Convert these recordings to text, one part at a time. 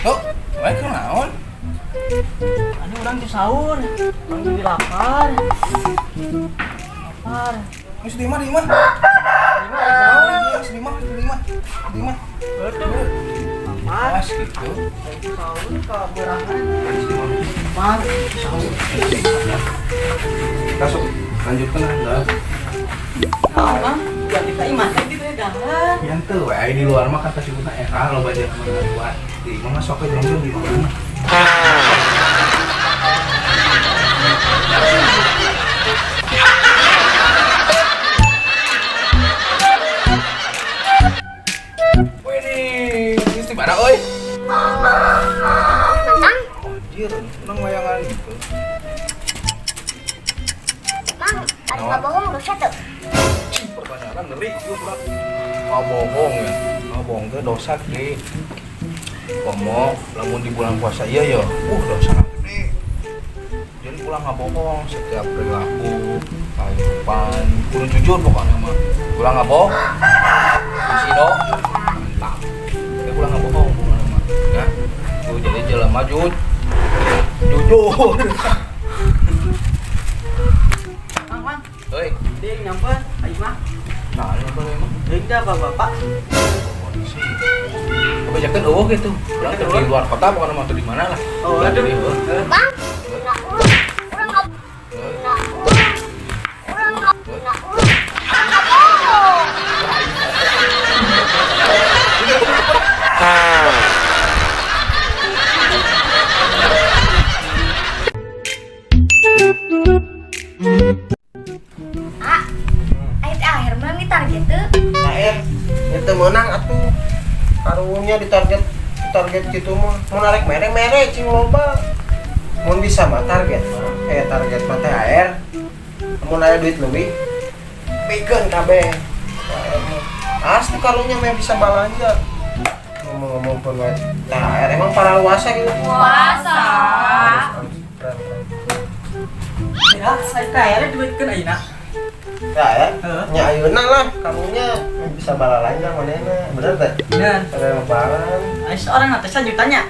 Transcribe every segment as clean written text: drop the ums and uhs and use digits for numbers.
Tuh, baik kunaon? Ini urang di sahur, urang jadi lapar. Lapar. Geus di imah, di imah. Lima sahur. Geus di imah, geus di imah. Di imah. Betul. Lapar. Pas gitu. Sahur ke berahan. Geus di imah. Lapar. Sahur. Masuk, lanjutkan lah. Dah. Nah, Bang, ya kita imah teh gitu ya dahar. Yang tuh, we di luar mah kan pasti buta era lo baca sama luar. Di imah mah sok aja langsung di imah. Wih, ini di mana, oi? Mantang, Anjir, nang wayangan gitu. Mang, ada nggak bohong dosa tuh. Cih, pertanyaan ngeri gue pula. Mau bohong ya, mau bohong teh dosa gede. Komo, lamun di bulan puasa iya ya, dosa gede. Jadi pulang nggak bohong setiap perilaku, kehidupan, kudu jujur pokoknya mah. Pulang nggak bohong, masih do, mantap. Tapi pulang nggak bohong pokoknya mah, ya. Tuh jadi jelema jujur, jujur. Mang, Mang, Hei, dia yang nyamper, ayo mah. nah ini apa emang? Deui dah bapak-bapak. Polisi. Kebanyakan eueuh gitu. Urang teh di luar kota bukan mah di mana lah. Oh, Urang aduh. jadi eueuh. Bang, nggak urang, urang nggak, nggak urang, urang nggak, nggak urang, nggak bohong. Ah, ayo teh akhir menang di target tuh. THR itu menang atuh karunya di target target gitu mah mau narik merek merek cing loba mun bisa mah target mah target mah THR mun aya duit leuwih bikeun kabeh THR mah. Asli karunya mah bisa balanja ngomong-ngomong pun wae THR emang para luasa gitu. Puasa. Harus, keren, keren. Ya, saya teh duitkeun ayeuna. THR Heeh. nya ayeuna lah karunya bisa balalanja manehna bener teh. Bener. Ada lebaran. Ayo seorang teh sajutanya.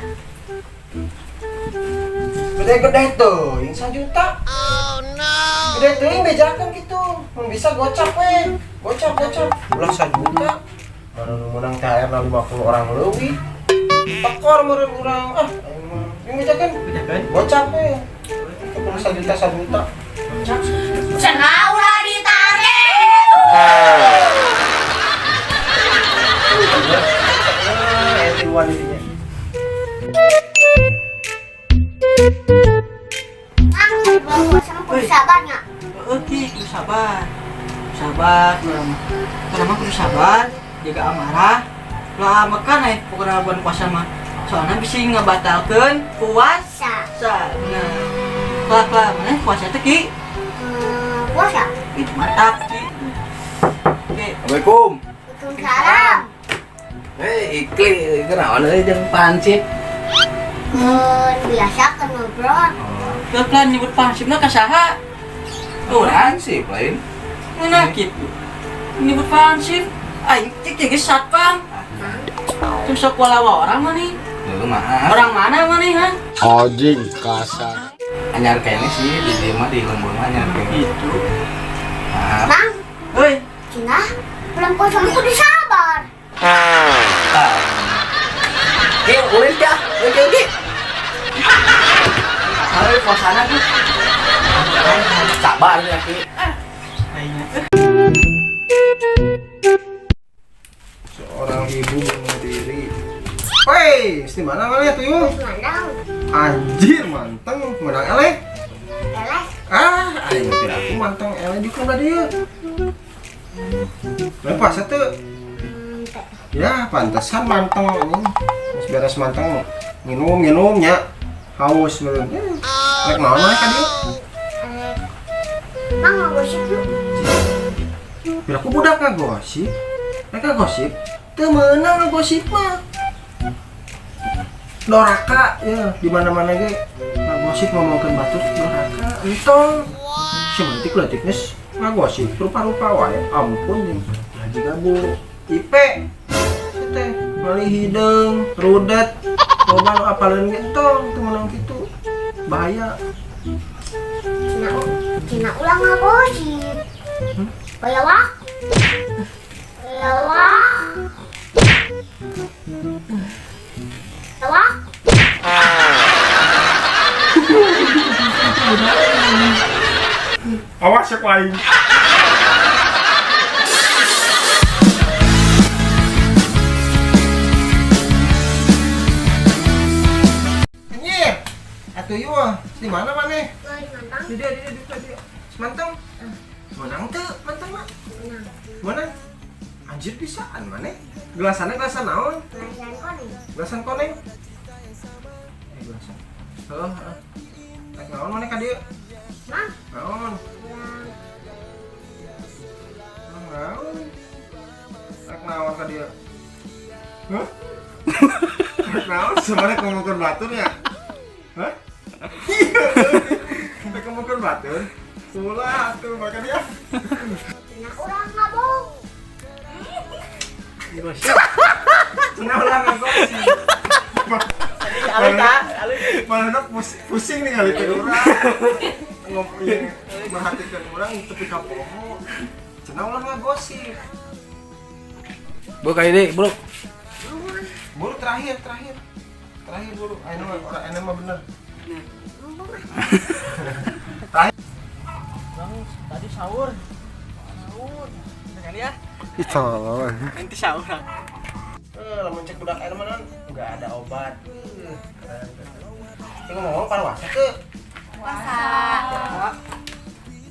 Gede-gede tuh, yang 1 juta. Oh no. Gede tuh yang bejakan gitu. Mun bisa gocap we. Gocap, gocap. Ulah 1 juta. Mana nu menang THR na 50 orang leuwih. Tekor meureun urang. Ah, aing mah. Yang bejakan Bejakeun. gocap we. Itu kudu 1 juta 1 juta. Cenah ulah ditarik. Eh, tiluan intinya. Mang, bulan puasa mah kudu sabarnya. Heeh, Ki, kudu sabar. Sabar urang mah. Urang mah kudu sabar, jaga amarah. Ulah makan aya pokona bulan puasa mah. Soalnya bisa ngebatalkeun puasa. Sa, Nah, kelak kelak mana puasa teh Ki? Puasa. Ih, mantap Ki. Oke, Assalamualaikum. Waalaikumsalam. Hei, ikli kunaon euy jeung pancit. Biasa kan ngobrol. kelak kelak nyebut pansipna ka saha? Urang Hansip lain. ngeunah kitu. Nyebut pansip, aing cek geus satpam. Terus sok walawa orang mah nih. Heuh, maaf. Orang mana mah nih, ha? Anjing kasar. Anyar kene sih di dieu mah di lembur mah anyar kene. Gitu. Maaf. Mang, Hoi, cenah bulan puasa mah kudu sabar. Ah. Ki, ulin ka. Ulin ki. ayo puasana tuh. Sabar ya Ki. Kayaknya. Seorang ibu bunuh diri. Woi, di mana mana tuh yuk? Mandang, Anjir, manteng, menang eleh. eleh. Ah, aing kira aku manteng eleh juga udah dia. Nah, pas itu Teh. ya pantesan manteng ini. Terus beres manteng minum minumnya haus meureun. Ya, rek naon maneh ka dieu? Eh, Mang ngagosip yuk. Biar aku budak ngagosip. Rek ngagosip, teu meunang ngagosip mah. Doraka ya di mana-mana ge ngagosip ngomongkeun batur doraka entong. Si leutik leutik geus ngagosip rupa-rupa wae. Ampun jeung haji gabu IP teh. Meuli hideung, rudet. Loba nu apaleun ge entong teu meunang kitu. Bahaya. Cenah cenah ulah ngagosip. Bayawak. Bayawak. Bayawak. Awas ya ku aing. Anjir. Atuh ieu mah, di mana maneh? Euy, mantang. Di dia, di dia, di dia, di dia. Semantang. Menang teu, mantang mah. Menang. Menang. Anjir bisaan maneh. Gelasannya gelasan naon? Gelasan koneng. Gelasan koneng. Eh, gelasan. Heeh, heeh. Rek naon maneh ka dieu? Mang. Naon? Ulang. Naon? Rek naon ka dieu? Hah? Rek naon? Sebenarnya ngomongkeun batur ya? Hah? Rek ngomongkeun batur? Ulah atuh makan ya. Cenah urang ngabong. Cenah ulah ngagosip. Alus ah, alus. Mana pusing nih kali itu orang. Ngomongin merhatikan orang tapi kapoho. Cenah ulah ngagosip. Bro kali ini, bro. Buru terakhir, terakhir. Terakhir buru. Ayo mah orang enak mah bener. Terakhir. Bang, tadi sahur. Sahur. Dengan ya? Itu. Nanti sahur. Eh, lamun cek budak ayeuna mah non enggak ada obat. Keren. Ini ngomong-ngomong parwasa teu. Puasa.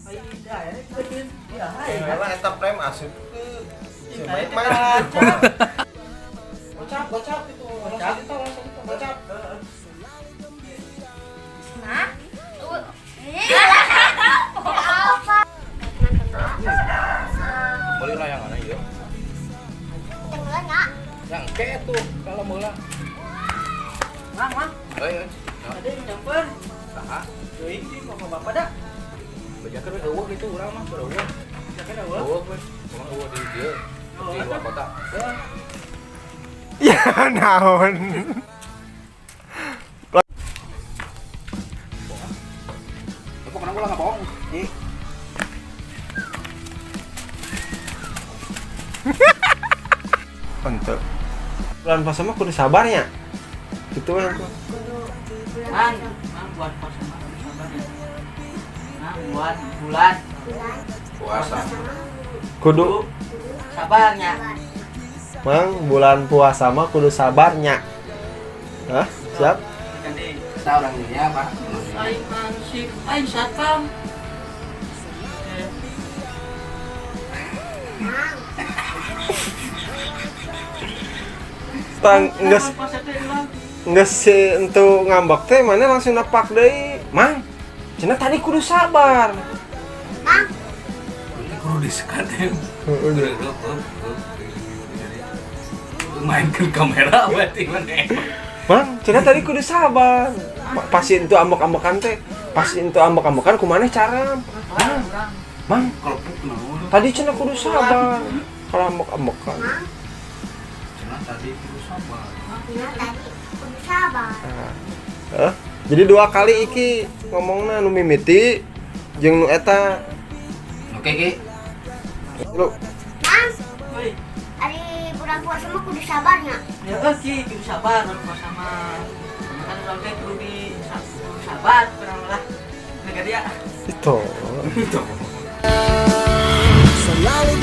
Ayo, ya, ya, Eh, lah eta prem asup teu. Ayo, Main. Gocap, gocap itu. Gocap. Langsung itu, gocap. Nah. Apa? Beli lah yang mana ya? Tenggelam nggak? Yang ke tuh kalau bola. Mang, mang. Hei, hei. Ada yang nyamper. Saha? Teuing sih bapak-bapak dah. Bejakeun we eueuh gitu urang mah, eueuh. Siapa dah, eueuh? Eueuh we. Cuma eueuh di dieu. Di luar kota. Ya naon. Tapi kenapa ulah ngabohong? Ji. Henteu. Bulan puasa mah kudu sabarnya. Gitu we aku. Mang, mang buat puasa mah kudu sabar ya. Mang buat bulan Bulan. Puasa. Kudu sabarnya. Mang bulan puasa mah kudu sabarnya. Hah? Siap? Jadi Kita orang dunia, Pak. aing mansip, aing satpam. Eh, Mang. Tang geus puasa teh ulang. geus si entu ngambek teh mana langsung napak deui. Mang, cenah tadi kudu sabar. Mang. Kudu disekat ya. Mainkan kamera berarti mana? Mang, cenah tadi kudu sabar. Pasti entu ambek-ambekan teh. Pasti entu ambek-ambekan kumaha cara? Urang, urang. Mang, Kelepuk naon? tadi cenah kudu sabar. Kalau ambek-ambekan. Mang. Cenah tadi kudu sabar. Cenah tadi kudu sabar. Hah? Jadi dua kali iki ngomongna nu mimiti jeung nu eta. Oke, Ki. Lu Mang. Hei, Ari bulan puasa mah kudu sabarnya. ya eh Ki, kudu sabar bulan puasa mah. Kan urang teh kudu di kudu sabar urang lah. Negara dia. itu. Itu. Selalu